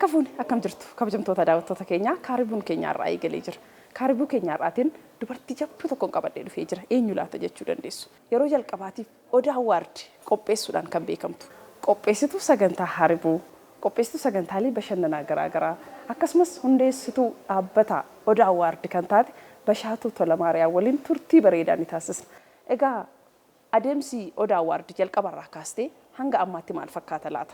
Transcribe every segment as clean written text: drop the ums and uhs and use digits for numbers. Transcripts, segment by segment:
Harka fuuni, akkam jirtu kabajamtoota daawwattoota keenyaa? Kaaribuun keenya har'aa eegalee jira. Kaaribuu keenya har'aatiin dubartii jabduu tokkoon qabadhee dhufee jira. Eenyu laata jechuu dandeessu. Yeroo jalqabaatiif Odaa Award qopheessuudhaan kan beekamtu. Qopheessituu sagantaa Haribuu, qopheessituu sagantaalee bashannanaa garaagaraa, akkasumas hundeessituu dhaabbata Odaa Award kan taate Bashaatuu Tolamaariyaam waliin turtii bareedaa ni taasisna. Egaa adeemsi Odaa Award jalqabarraa kaastee hanga ammaatti maal fakkaata laata?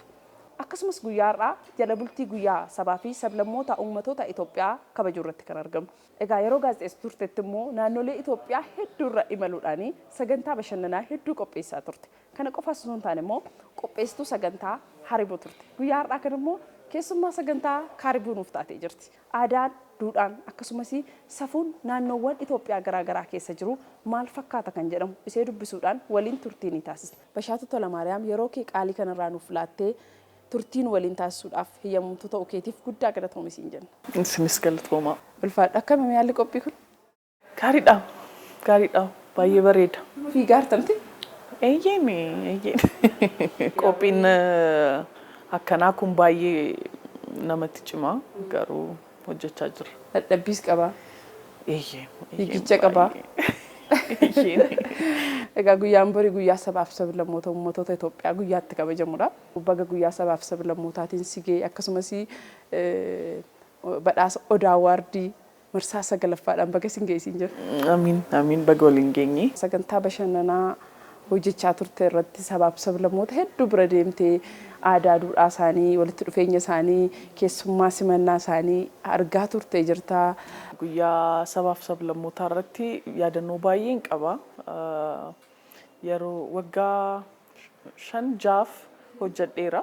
Akkasumas guyyaa har'aa jala bultii guyyaa sabaa fi sablammoota uummatoota Itoophiyaa kabajuu irratti kan argamu. Egaa yeroo gaazexeessituu turtetti immoo naannolee Itoophiyaa hedduurra imaluudhaan sagantaa bashannanaa hedduu qopheessaa turte. Kana qofaas osoo hin taane immoo qopheessituu sagantaa Haribuu turte. Guyyaa har'aa kana immoo keessummaa sagantaa Kaaribuu nuuf taatee jirti. Aadaan, duudhaan, akkasumas safuun naannoowwan Itoophiyaa garaagaraa keessa jiru maal fakkaata kan jedhamu isee dubbisuudhaan waliin turtii ni taasisna. Bashaatuu Tolamaariyaam, yeroo kee qaalii kanarraa nuuf laattee turtiin waliin taasisuudhaaf hiyyamamtuu ta'uu keetiif guddaa galatoomi siin jenna. Isinis galatoomaa. Ulfaadha. Akkami haalli qophii kun? Gaariidha. Gaariidha. Baay'ee bareeda. Fiigaa artamti? Eeyyeen, eeyyeen. Qophiin akkanaa kun baay'ee namatti cima, garuu hojjechaa jirra. Dadhabbiis qaba. Eeyyeen. Fiigicha qaba. Eeyyeen. Egaa guyyaan borii guyyaa sabaaf sablammoota uummattoota Itoophiyaa guyyaatti kabajamudha. Baga guyyaa sabaaf sablammootaatiin si ga'e, akkasumas badhaasa Odaa Award marsaa sagalaffaadhaan baga sin ga'e siin jira. Amiin, amiin, baga waliin geenye. Sagantaa bashannanaa hojjechaa turte irratti sabaaf sablammoota hedduu bira deemtee aadaa, duudhaa isaanii, walitti dhufeenya isaanii, keessummaa simannaa isaanii argaa turte jirta. Guyyaa sabaaf sablammootaa irratti yaadannoo baay'een qaba. Yeroo waggaa 5 6f hojjedheera.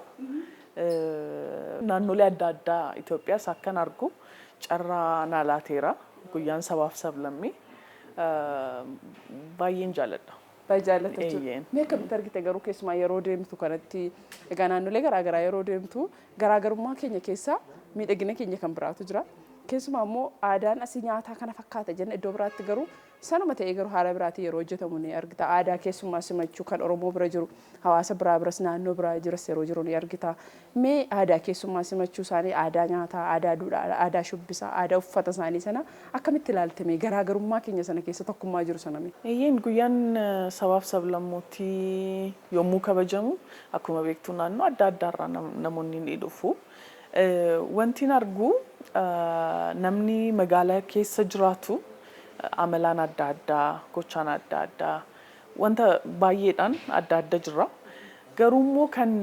Naannolee adda addaa Itoophiyaas akkan argu carraa naa laateera. Guyyaan sabaaf sablammii baay'een jaaladha. Baay'ee jaallata jechuudha. Eeyyeen. Mee akkamitti argite garuu, keessumaa yeroo deemtu kanatti? Egaa naannolee garaagaraa yeroo deemtu garaagarummaa keenya keessaa miidhagina keenya kan biraatu jira. Keessumaa immoo aadaan asii nyaataa kana fakkaata jenna, iddoo biraatti garuu sanuma ta'ee garuu haala biraatiin yeroo hojjetamu ni argita. Aadaa keessummaa simachuu kan Oromoo bira jiru hawaasa biraa biras, naannoo biraa jiras yeroo jiru ni argita. Mee aadaa keessummaa simachuu isaanii, aadaa nyaataa, aadaa duudhaa, aadaa shubbisaa, aadaa uffata isaanii sana akkamitti ilaalte mee, garaagarummaa keenya sana keessa tokkummaa jiru sana mee? Eeyyeen, guyyaan sabaaf sablammootii yommuu kabajamu akkuma beektu naannoo adda addaarraa namoonni ni dhufu. Wanti argu, namni magaalaa keessa jiraatu amalaan adda addaa, gochaan adda addaa, wanta baay'eedhaan adda adda jira. Garuu immoo kan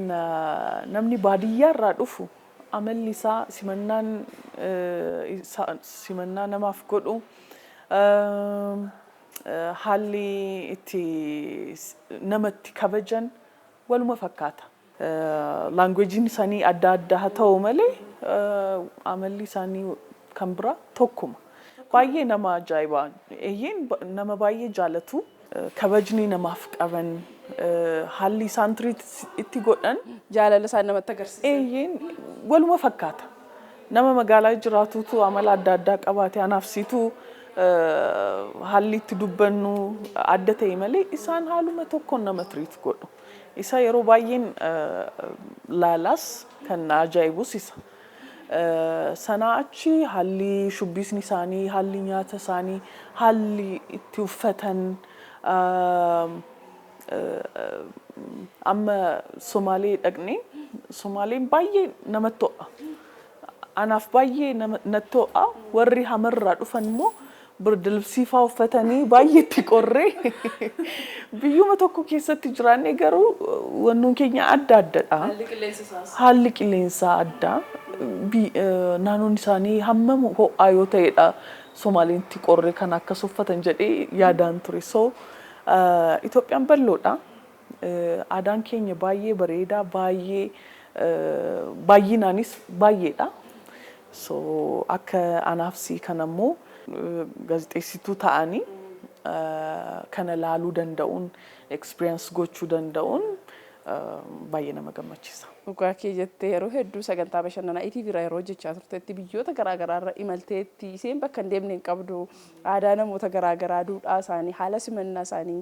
namni baadiyyaarraa dhufu amalli isaa, simannaan simannaa namaaf godhu, haalli itti namatti kabajan waluma fakkaata. Languageiin isaanii adda adda haa ta'u malee amalli isaanii kan biraa tokkuma. Baay'ee nama ajaa'iba. Eeyyeen, nama baay'ee jaalatu. Kabajni namaaf qaban, haalli isaan treat itti godhan. Jaalala isaan namatti agarsiisan. Eeyyeen, waluma fakkaata. Nama magaalaa jiraatutu amala adda addaa qabaate, anaaf siitu haalli itti dubbannu adda ta'e malee isaan haaluma tokkoon nama treat godhu. Isa yeroo baay'een laalaas kan na ajaa'ibus isa. Sanaa achi haalli shubbisni isaanii, haalli nyaata isaanii, haalli itti uffatan, amma Somaalee dhaqnee, Somaaleen baay'ee namatti ho'a. Anaaf baay'ee natti ho'a. Warri hamarraa dhufan immoo birdilibsii fa'aa uffatanii baay'ee itti qorree, biyyuma tokko keessatti jiraannee garuu wannoon keenya adda addadha. Haalli qilleensa isaas. Haalli qilleensaa adda. Naannoon isaanii hammam ho'aa yoo ta'edha Somaaliin itti qorree kan akkas uffatan jedhee yaadaan ture. So Itoophiyaan bal'oodha. Aadaan keenya baay'ee bareedaa, baay'ee baay'inaanis baay'eedha. So akka anaaf sii kana immoo gaazexeessituu ta'anii kana laaluu danda'uun, experience gochuu danda'uun baay'ee nama gammachiisa. Dhugaa kee jettee, yeroo hedduu sagantaa bashannanaa ETV irraa yeroo hojjechaa turtetti biyyoota garaagaraa irra imalteetti, isheen bakka hin deemne hin qabdu. Aadaa namoota garaagaraa, duudhaa isaanii, haala simannaa isaanii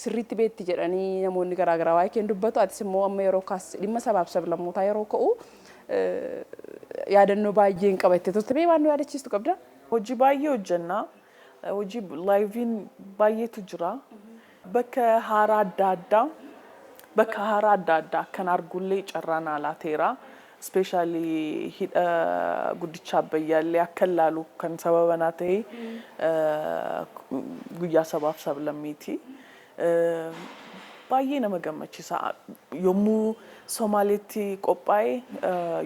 sirriitti beekti jedhanii namoonni garaagaraa waa'ee kee dubbatu. Atis immoo amma yeroo kaas dhimma sabaaf sablammootaa yeroo ka'u, Yaadannoo baay'een qaba itti turte. Mee waan nu yaadachiistu qabda? Hojii baay'ee hojjenna. Hojii live iin baay'eetu jira. Bakka haaraa adda addaa akkan argullee carraan alaateera. Especially hidha guddicha Abbayyaallee akka ilaalu kan sababa naa ta'e guyyaa sabaaf sablammiiti. Baay'ee nama gammachiisa. Yommuu Somaaleetti qophaa'e,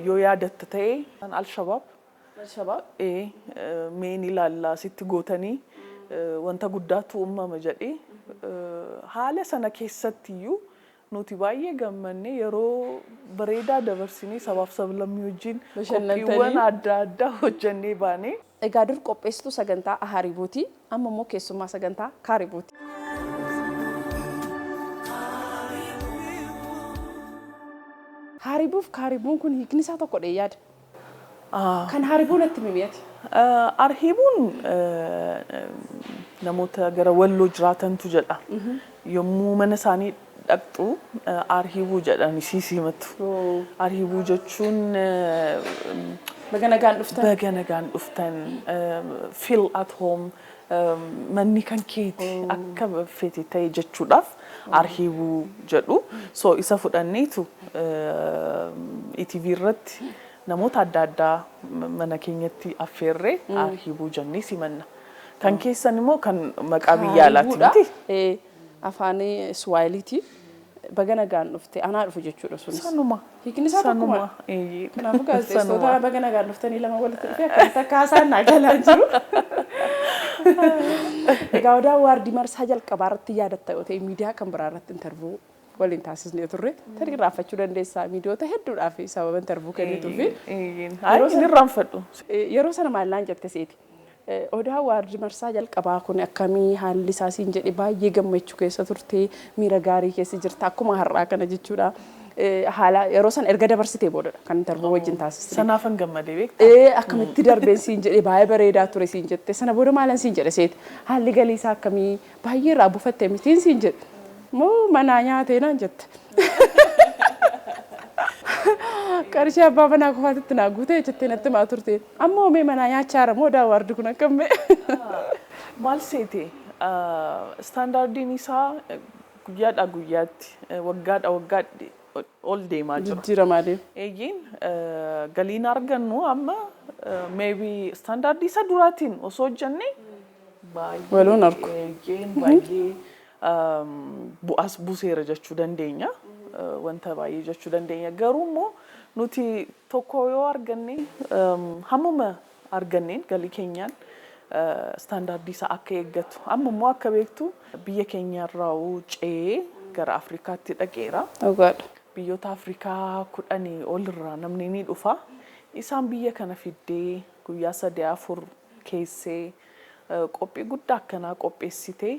yoo yaadatta ta'e, Alshabaab Alshabaab. Meen ilaallaa sitti gootanii wanta guddaatu uumama jedhee, haala sana keessatti iyyuu nuti baay'ee gammannee yeroo bareedaa dabarsinee sabaaf sablammii wajjin Bashannantanii. qophiiwwan adda addaa hojjennee baanee. Egaa dur qopheessituu sagantaa Aharibuuti. Amma immoo keessummaa sagantaa Kaaribuuti. Haaribuuf kaaribuun kun hiikni isaa tokko dhee yaada. Kan haaribuu natti mimi'ati. Arhiibuun namoota gara Walloo jiraatantu jedha. Yommuu mana isaanii dhaqxu arhiibuu jedhani sii simatu. Arhiibuu jechuun Baga nagaan dhuftan. Baga nagaan dhuftan, feel at home, manni kan keeti, akka feete ta'e jechuudhaaf arhiibuu jedhu. So isa fudhanneetu ETV irratti namoota adda addaa mana keenyatti affeerree arhiibuu jennee simanna. Kan keessan immoo kan maqaa biyya alaati miti? Afaan Suwaayiliiti. Baga nagaan dhufte, anaa dhufu jechuudha sunis. Sanuma. Hiikni isaa tokkuma. Sanuma. Eeyyee. Kanaafuu gaazexeessitoota Sanuma. baga nagaan dhuftanii lama walitti dhufee akkamitti akka haasaan naa galaa jiru. Egaa Odaa Award marsaa jalqabaa irratti yaadatta yoo ta'e, miidiyaa kan biraa irratti interview waliin taasisnee turre. Tarii irraanfachuu dandeessaa, miidiyoota hedduudhaaf sababa interview kennituufi. Eeyyee. Ayi, inni irraanfadhu. Yeroo sana maal naan jette seeti? Odaa Award marsaa jalqabaa kun akkamii haalli isaa siin jedhe, baay'ee gammachuu keessa turte, miira gaarii keessa jirta akkuma har'aa kana jechuudha. Haala yeroo sana erga dabarsitee boodadha kan interview wajjin taasiste. Sanaafan gammadee beektaa? Ee, akkamitti darbeen siin jedhe, baay'ee bareedaa ture siin jette. Sana booda maalan siin jedhe seeti? Haalli galii isaa akkamii, baay'ee irraa buufatte mitiin siin jedhe. Moo manaa nyaatee naan jette. Qarshii abbaa manaa qofaatitti naa guutee jettee natti himaa turte. Amma oomee manaa nyaachaa jira moo Odaa Award kun akkam mee? Maal seete, standard iin isaa guyyaadhaa guyyaatti, waggaadhaa waggaatti ol deemaa jira. Jijjiiramaa deema. Eeyyiin, galiin argannu amma maybe standard ii isa duraatiin osoo hojjenne baay'ee Waluun argu. Eeyyeen, baay'ee bu'aas buuseera jechuu dandeenya. Wanta baay'ee jechuu dandeenya. Garuu immoo nuti tokko yoo arganne, hammuma arganneen galii keenyaan standard ii isaa akka eeggatu. Amma immoo akka beektu biyya keenyarraa ce'ee gara Afrikaatti dhaqeera. Dhugaadha. Biyyoota Afrikaa 10 olirraa namni ni dhufa. Isaan biyya kana fiddee guyyaa sadii afur keessee qophii guddaa akkanaa qopheessitee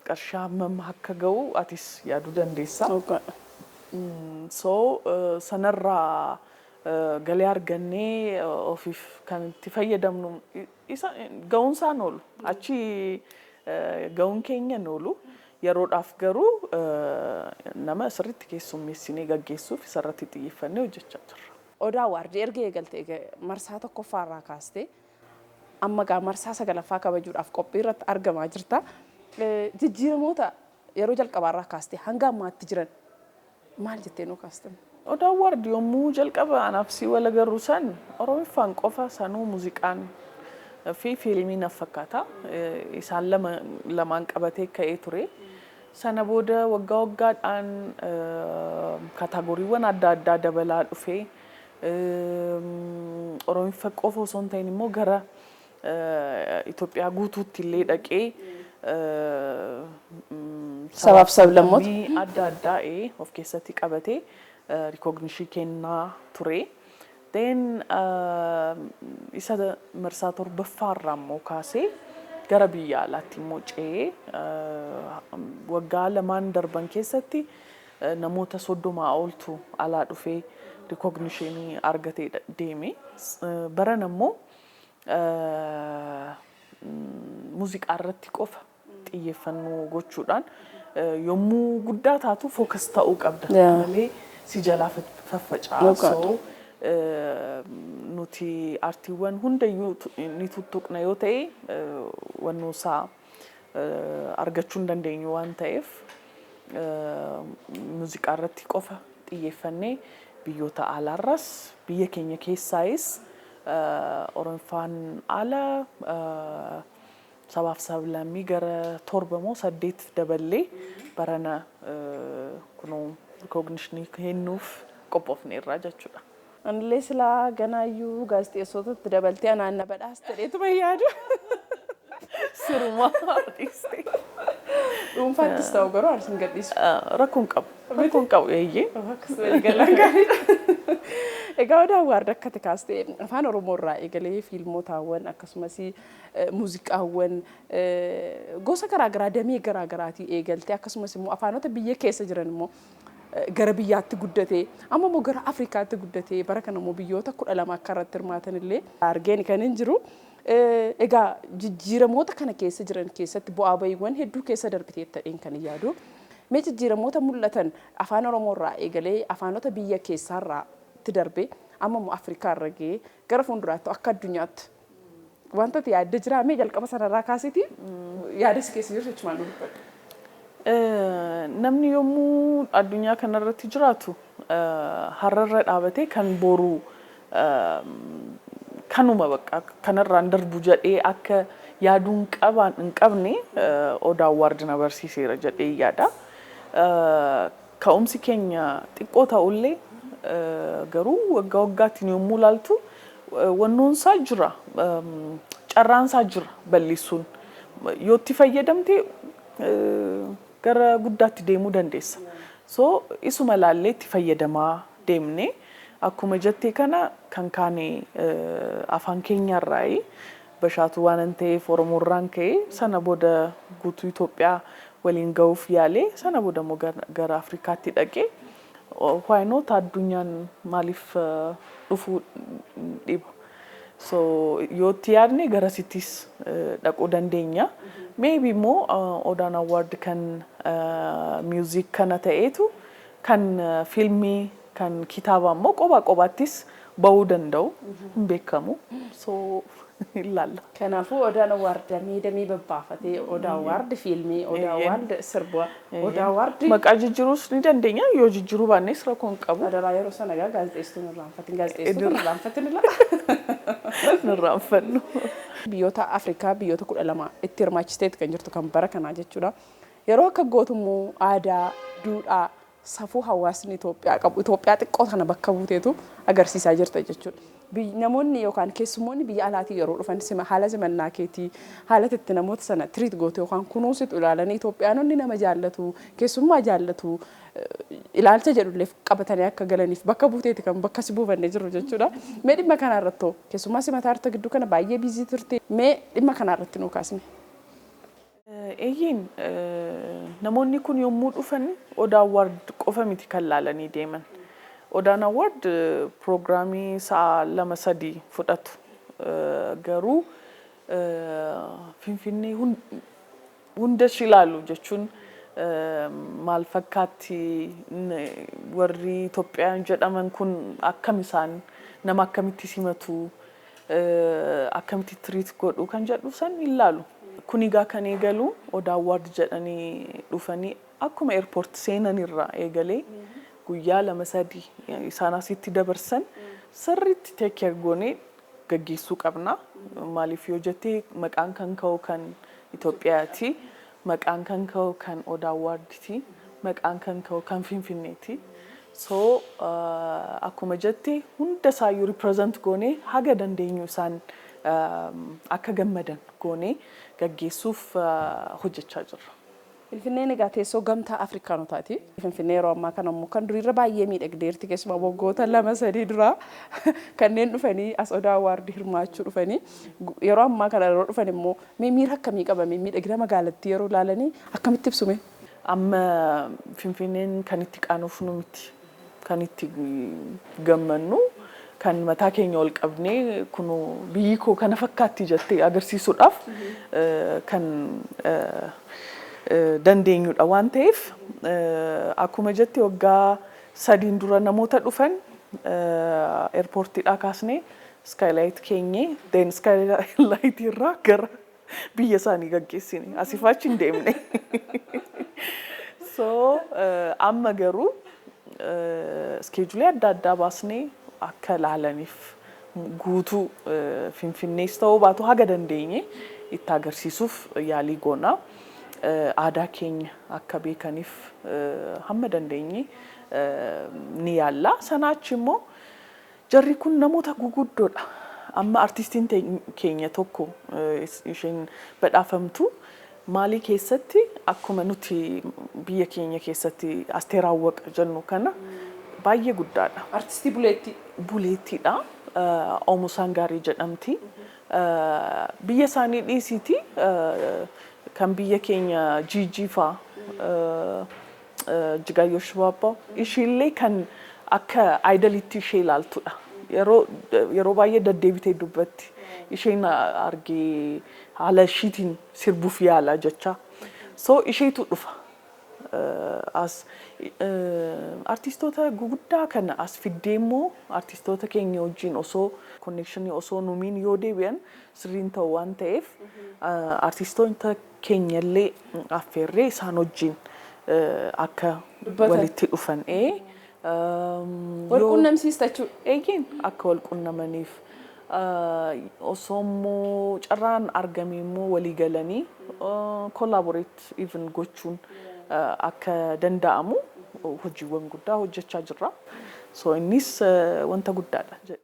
qarshii hammam akka ga'u atis yaaduu dandeessa. Dhugaadha. So sanarraa galii argannee ofiif kan itti fayyadamnu isa ga'uunsaan oolu. Achi ga'uun keenya hin oolu. Yeroodhaaf garuu nama sirriitti keessummeessinee gaggeessuuf isarratti xiyyeeffannee hojjechaa jirra. Odaa Award erga eegalte marsaa tokkoffaarraa kaastee amma gaa marsaa sagalaffaa kabajuudhaaf qophii irratti argamaa jirta. Jijjiiramoota yeroo jalqabaarraa kaastee hanga ammaatti jiran maal jettee nuu kaastan? Odaa Award yommuu jalqaba anaaf si wal agarru san Oromiffaan qofa, sanuu muuziqaan fi fiilmii naaf fakkaata. Isaan lama lamaan qabatee ka'ee ture. Sana booda waggaa waggaadhaan category wwan adda addaa dabalaa dhufee, Oromiffa qofa osoo hin ta'in immoo gara Itoophiyaa guutuutti illee dhaqee sabaaf sablammoota adda addaa of keessatti qabatee recognition kennaa ture. Then isa marsaa torbaffaarraa immoo kaasee gara biyya alaatti immoo ce'ee waggaa 2n darban keessatti namoota 30 oltu alaa dhufee recognition argatee deeme. Baran ammoo muuziqaa irratti qofa xiyyeeffannoo gochuudhaan, yommuu guddaa taatu focus ta'uu qabda malee si jalaa faffaca'a. So Nuti aartiiwwan hundayyuu ni tuttuqna yoo ta'e, wannoosaa argachuu hin dandeenyu waan ta'eef, muuziqaa irratti qofa xiyyeeffannee biyyoota alaarraas biyya keenya keessaayis Oromoffaan ala sabaaf sablammii gara torba moo saddeet daballee barana kunoo recognition kennuuf qophoofneerra jechuudha. Anillee silaa ganaayyuu gaazexeessotatti dabaltee anaan na badhaas ta'eetuma yaadu. Sirumaa dhiiste. Dhuunfaattis ta'u garuu aarsin gadhiisu. Rakkoon qabu. Rakkoon qabu, eeyyee. Akkasuma galaan gaariidha. Egaa Odaa Award akka ati kaastee afaan Oromoo irraa eegalee fiilmotaawwan akkasumas muuziqaawwan gosa garaagaraa damee garaagaraatii eegaltee, akkasumas immoo afaanota biyya keessa jiran immoo gara biyyaatti guddatee, amma immoo gara Afrikaatti guddatee, bara kana immoo biyyoota 12 akka irratti hirmaatan illee argeen kan hin jiru. Egaa jijjiiramoota kana keessa jiran keessatti bu'aa bahiiwwan hedduu keessa darbitee ta'een kan hin yaadu. Mee jijjiiramoota mul'atan afaan Oromoo irraa eegalee afaanota biyya keessaarraa itti darbee amma immoo Afrikaa irra gahee gara fuulduraatti akka addunyaatti wanta ati yaadde jiraa? Mee jalqaba sanarraa kaasitii yaada si keessa jiru jechumaan nu dubbadhu. Namni yommuu addunyaa kanarratti jiraatu har'arra dhaabatee kan boru kanuma bakka kanarraan darbu jedhee akka yaaduu hin qabne Odaa Award na barsiiseera jedhee yaada. Ka'umsi keenya xiqqoo ta'ullee garuu waggaa waggaattiin yommuu ilaaltu wannoonsaa jira, carraansaa jira. Bal'isuun yoo itti fayyadamte gara guddaatti deemuu dandeessa. So isuma ilaallee itti fayyadamaa deemne. Akkuma jettee kana kan kaane afaan keenyarraayi, Bashaatuu waanan ta'eef Oromoorraan ka'ee, sana booda guutuu Itoophiyaa waliin ga'uuf yaalee, sana booda immoo gara Afrikaatti dhaqee, why not, addunyaan maaliif dhufuu dhiba? So yoo itti yaadne garasittis dhaquu dandeenya. Maybe immoo Odaan Award kan music kana ta'eetu kan fiilmii, kan kitaabaa immoo qophaa qophaattis bahuu danda'u, hin beekamu. So ilaalla. Kanaafuu Odaan Award damee damee babbaafatee, Odaa Award fiilmii, Odaa Award sirba, Odaa Award. Maqaa jijjiiruus ni dandeenya, yoo jijjiiruu baannes rakkoo hin qabu. Adaraa, yeroo sana egaa gaazexeessituun irraanfatin, gaazexeessituun irraanfatin ila. Irraanfannu. Biyyoota Afrikaa biyyoota 12 itti hirmaachisteeti kan jirtu kan bara kanaa jechuudha. Yeroo akka gootummoo aadaa, duudhaa, safuu hawaasni Itoophiyaa qabu, Itoophiyaa xiqqoo kana bakka buuteetu agarsiisaa jirta jechuudha. Namoonni yookaan keessummoonni biyya alaatii yeroo dhufan sima haala simannaa keetii, haala itti namoota sana treat gootu yookaan kunuunsitu ilaalanii, Itoophiyaanonni nama jaallatu, keessummaa jaallatu ilaalcha jedhullee qabatanii akka galaniif bakka buuteeti kan bakka si buufannee jirru jechuudha. Mee dhimma kana irratti keessummaa simataa jirta, gidduu kana baay'ee busy turte, mee dhimma kana irratti nuu kaasne. Eeyyeen, namoonni kun yommuu dhufan Odaa Award qofa miti kan laalanii deeman. Odaan Award piroogiraamii sa'a 2-3 fudhatu. Garuu Finfinnee hunda ishii ilaalu jechuun maal fakkaatti, warri Itoophiyaan jedhaman kun akkam, isaan nama akkamitti simatu, akkamitti treat godhu kan jedhu san ilaalu. Kun egaa kan eegalu Odaa Award jedhanii dhufanii akkuma airport seenan irraa eegalee guyyaa 2-3 isaan asitti dabarsan sirriitti take care goonee gaggeessuu qabna. Maaliif yoo jettee, maqaan kan ka'u kan Itoophiyaati. Maqaan kan ka'u kan Odaa Awarditi. Maqaan kan ka'u kan Finfinneeti. So akkuma jette hunda isaayyuu represent goonee haga dandeenyu isaan akka gammadan goonee gaggeessuuf hojjechaa jirra. Finfinneen egaa teessoo gamtaa Afrikaanotaati. Finfinnee yeroo ammaa kana immoo kan duriirra baay'ee miidhagdeerti, keessumaa waggoota 2-3 dura kanneen dhufanii as Odaa Award hirmaachuu dhufanii yeroo ammaa kana yeroo dhufan immoo mee miira akkamii qabame, miidhagina magaalattii yeroo ilaalanii akkamitti ibsume? Amma Finfinneen kan itti qaanofnu miti. Kan itti gammannu, kan mataa keenya ol qabnee kunu biyyi koo kana fakkaatti jettee agarsiisuudhaaf kan dandeenyudha waan ta'eef, akkuma jette waggaa sadiin dura namoota dhufan Airportiidhaa kaasnee Skylight keenyee, then Skylight irraa gara biyya isaanii gaggeessine. Asiif achi hin deemne. So amma garuu schedule adda addaa baasnee akka ilaalaniif, guutuu Finfinnees ta'uu baatu haga dandeenye itti agarsiisuuf yaalii goona. Aadaa keenya akka beekaniif hamma dandeenye ni yaalla. Sanaa achi immoo jarri kun namoota guguddoodha. Amma artistiin keenya tokko isheen badhaafamtu Maalii keessatti akkuma nuti biyya keenya keessatti Asteer Awwaqa jennu kana baay'ee guddaadha. Artistii buleettii. Buleettiidha. Oumou Sangaré jedhamti. Biyya isaanii dhiisiiti, kan biyya keenya Jiijii faa, Ijjigaayyoo Shibaabaa, ishiillee kan akka idolitti ishee ilaaltudha. Yeroo baay'ee deddeebitee dubbatti. Isheen argee haala ishiitiin sirbuuf yaala jecha. So isheetu dhufa. As artistoota guguddaa kana as fiddee immoo artistoota keenya wajjin osoo connection osoo numiin yoo deebi'an sirriin ta'u waan ta'eef, artistoota keenya illee affeerree isaan wajjin akka dubbatan. Walitti dhufan. Wal quunnamsiista jechuudha. Eeyyeen, akka wal qunnamaniif, osoo immoo carraan argame immoo walii galanii collaborate even gochuun akka danda'amu hojiiwwan guddaa hojjechaa jirra. So innis wanta guddaadha jedhe.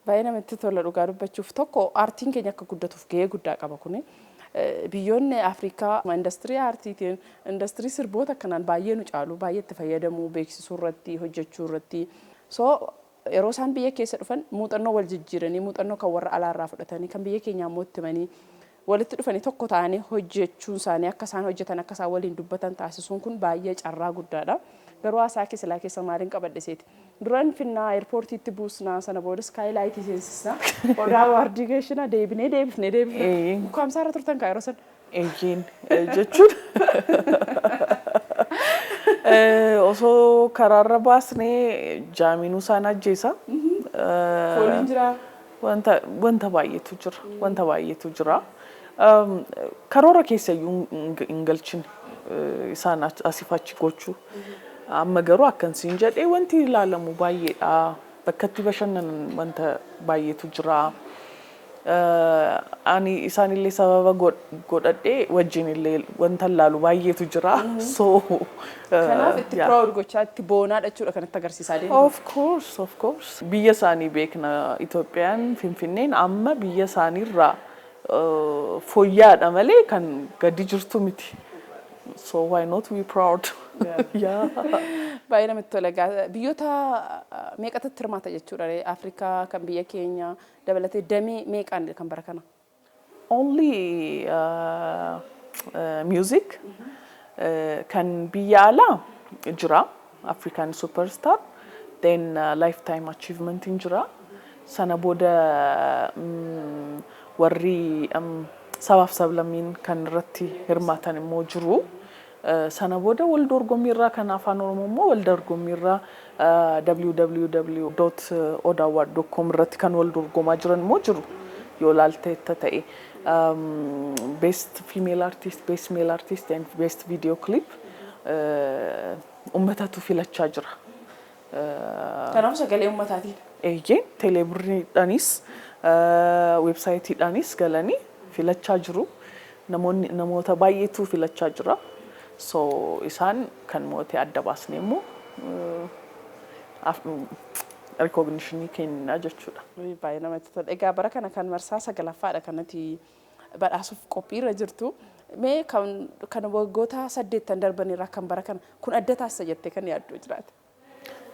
Baay'ee namatti tola. Dhugaa dubbachuuf, tokko aartiin keenya akka guddatuuf gahee guddaa qaba kuni. Biyyoonni Afrikaa industirii aartiitiin, industirii sirboota akkanaan baay'ee nu caalu, baay'ee itti fayyadamuu, beeksisuu irratti, hojjechuu irratti. So yeroo isaan biyya keessa dhufan muuxannoo wal jijjiiranii, muuxannoo kan warra alaarraa fudhatanii, kan biyya keenyaa immoo itti himanii, walitti dhufanii tokko ta'anii hojjechuun isaanii, akka isaan hojjetan, akka isaan waliin dubbatan taasisuun kun baay'ee carraa guddaadha. Garuu haasaa kee silaa keessa maaliin qabadhe seeti? Duran finnaa airportiitti buusnaa, sana booda Skylightii seensisnaa, Odaa Awardii geessinaa, deebinee deebifnee deebifnee. Ukkaamsaa irra turtan kaa yeroo sana. Eeyyeen, jechuun osoo karaarra baasnee jamiinuu isaan ajjeesa. Fooliin jiraa. Wanta baay'eetu jira. Wanta baay'eetu jira. Karoora keessa iyyuu hin galchine isaan asiif achi gochuu. Amma garuu akkan siin jedhee wanti ilaalamu baay'eedha. Bakka itti bashannanan wanta baay'eetu jira. Ani isaanillee sababa godhadhee wajjin illee wanta ilaalu baay'eetu jira. So Kanaaf itti proud gochaa, itti boonaadha jechuudha kanatti agarsiisaa deemtu. Of course, of course. Biyya isaanii beekna. Itoophiyaan, Finfinneen amma biyya isaaniirraa fooyya'aadha malee kan gadi jirtu miti. So why not we proud? Yeah. Baay'ee namatti tola. Egaa biyyoota meeqatti hirmaata jechuudha? Afrikaa kan biyya keenya dabalatee damee meeqaan kan bara kana? Only music kan biyya alaa jira. African Superstar, then Lifetime Achievement jira. Sana booda warri sabaaf sablammiin kan irratti hirmaatan immoo jiru. Sana booda wal dorgommiirraa kan Afaan Oromoo immoo wal dorgommiirraa www.odaaward.com irratti kan wal dorgomaa jiran immoo jiru. Yoo ilaalteetta ta'e, best female artist, best male artist and best video clip uummatatu filachaa jira. Kanaaf sagalee uummataatiin. Eeyyee, teelebirriidhaanis websiteiidhaanis galanii filachaa jiru. Namoonni, namoota baay'eetu filachaa jira. So isaan kan moo'ate adda baasnee immoo recognitionii kennina jechuudha. Baay'ee namatti tola. Egaa bara kana kan marsaa sagalaffaadha kanatti badhaasuuf qophiirra jirtu. Mee kan waggoota 8 darbanirraa kan bara kana kun adda taasisa jettee kan yaaddu jiraate?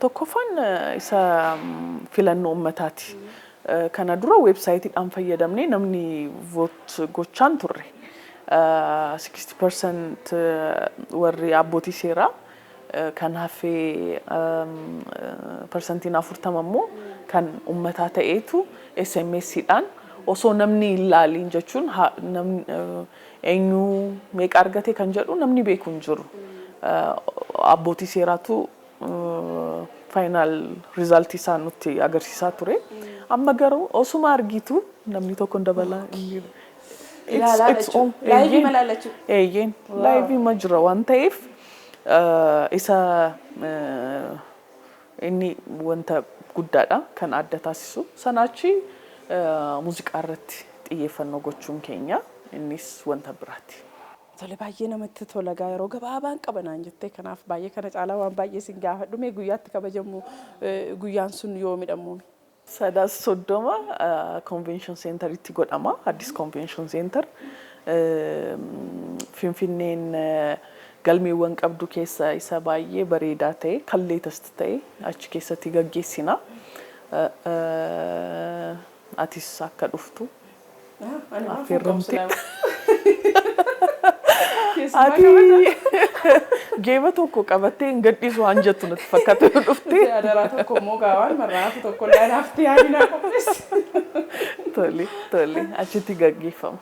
Tokkoffaan isa filannoo uummataati. Kana dura websiteiidhaan fayyadamnee namni vote gochaan turre. 60% warri abbootii seeraa, kan hafee 40% immoo kan uummataa ta'eetu SMS'dhaan osoo namni hin laaliin, jechuun eenyu meeqa argate kan jedhu namni beeku hin jiru. Abbootii seeraatu Final result isaa nutti agarsiisaa ture. Amma garuu osuma argitu namni tokko hin dabalaa. Ilaalaa jechuudha. Live malaa jechuudha. Eeyyeen, live ma jira waan ta'eef isa inni wanta guddaadha kan adda taasisu. Sanaachi muuziqaa irratti xiyyeeffannoo gochuun keenya innis wanta biraati. Tole, baay'ee namatti tola. Gaa yeroo gabaabaan qabanaan jettee, kanaaf baay'ee kana caalaa waan baay'ee sin gaafadhu. Mee guyyaatti kabajamu, guyyaan sun yoomidha? Sadaasa 30 convention centeritti godhama. Addis Convention Center. Finfinneen galmeewwan qabdu keessa isa baay'ee bareedaa ta'e, kan latest ta'e achi keessatti gaggeessina. Atis akka dhuftu affeerramte. Ati geeba tokko qabattee hin gadhiisu waan jettu natti fakkaata yoo dhufte. Adaraa tokko immoo gaawaan marraatu tokko illee naaf yaadina qopheessi. Tole, achitti gaggeeffama.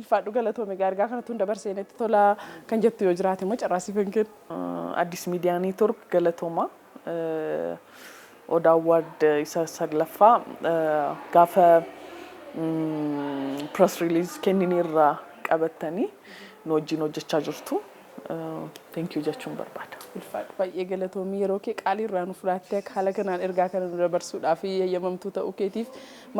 Ulfaadhu, galatoome. Gaargaa kanatti hunda dabarseenetti tola kan jettu yoo jiraate immoo carraa siif hin kennu. Addis Miidiyaa Neetwork galatooma. Odaa Award isa saglaffaa gaafa press release kenninirraa qabattanii nu wajjin hojjechaa jirtu. Thank you jechuun barbaada. Ulfaadhu, baay'ee galatoomii. Yeroo kee qaalii irraa nu fudhattee akka haala kanaan ergaa kana nu dabarsuudhaaf eeyyamamtuu ta'uu keetiif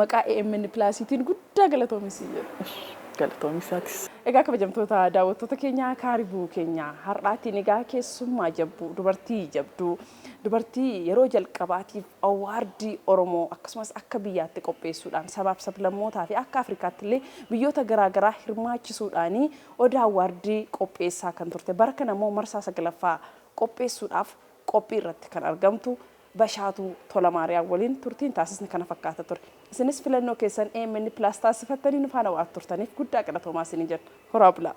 maqaa AMN Plusiitiin guddaa galatoomii si jedha. Galatoomii isaatis. Egaa kabajamtoota daawwattoota keenyaa, kaaribuu keenya har'aatiin egaa keessummaa jabduu, dubartii jabduu, dubartii yeroo jalqabaatiif award Oromoo akkasumas akka biyyaatti qopheessuudhaan sabaaf sablammootaa fi akka Afrikaatti illee biyyoota garaagaraa hirmaachisuudhaan Odaa Award qopheessaa kan turte, bara kana immoo marsaa saglaffaa qopheessuudhaaf qophii irratti kan argamtu Bashaatuu Tolamaariyaam waliin turtiin taasisni kana fakkaata ture. Isinis filannoo keessan AMN Plus taasifattanii nu faana waan turtaniif guddaa galatoomaa isinii jenna. Horaa bulaa.